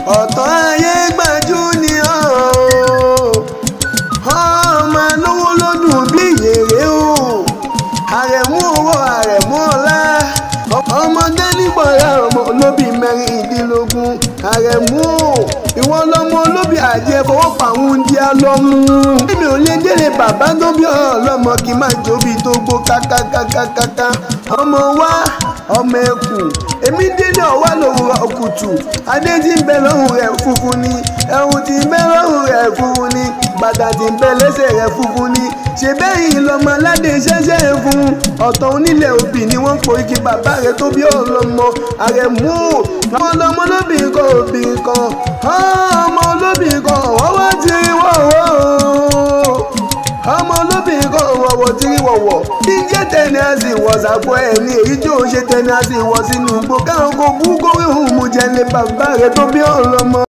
Ọ̀tọ̀ ayé gbájú ni ọ́ ọmọ lówó lọ́dún bí yèrè o. Àrẹ̀mú owó àrẹ̀mú ọlá ọmọdé nígbọ̀nra ọmọ olóbì 16. Àrẹ̀mú o ìwọ lọmọ olóbì àjẹ fọwọ́pàá ń di alọ́mú. Èmi ò lè délé bàbá tó bí ọlọ́mọ kí n má jóbi tó gbó kákákákákáká. Ọmọ wa ọmọ ẹkùn èmi délé ọwá lòwúrọ̀ kùtù. Adé tí ń bẹ lọ́rùn rẹ̀ funfun ni, ẹ̀hún tí ń bẹ lọ́rùn rẹ̀ funfun ni, bàtà tí ń bẹ lẹ́sẹ̀ rẹ̀ funfun ni. Ṣe bẹ́yìn lọ́mọ aládé ṣẹ́ṣẹ́ fún ọ̀tọ̀ onílẹ̀ òbí ni wọ́n po igi bàbá rẹ̀ tó bí ọlọ́mọ. Àrẹ̀mú o ọmọ ọlọ́mọ olóbìnrin kan obìnrin kan ọmọ olóbìnrin kan ọwọ́ ti rí wọ́wọ́ ọmọ olóbìnrin kan wọ̀wọ̀ tí rí wọ̀wọ̀. Bí jẹ́ tẹni a sì wọ̀ sàpò ẹ̀ ní èyí tí òun ṣe tẹni a sì wọ̀ sínú igbó káwọn kò bú kórè òun mú jẹ ní bàbá rẹ̀ tó bí ọlọ́mọ.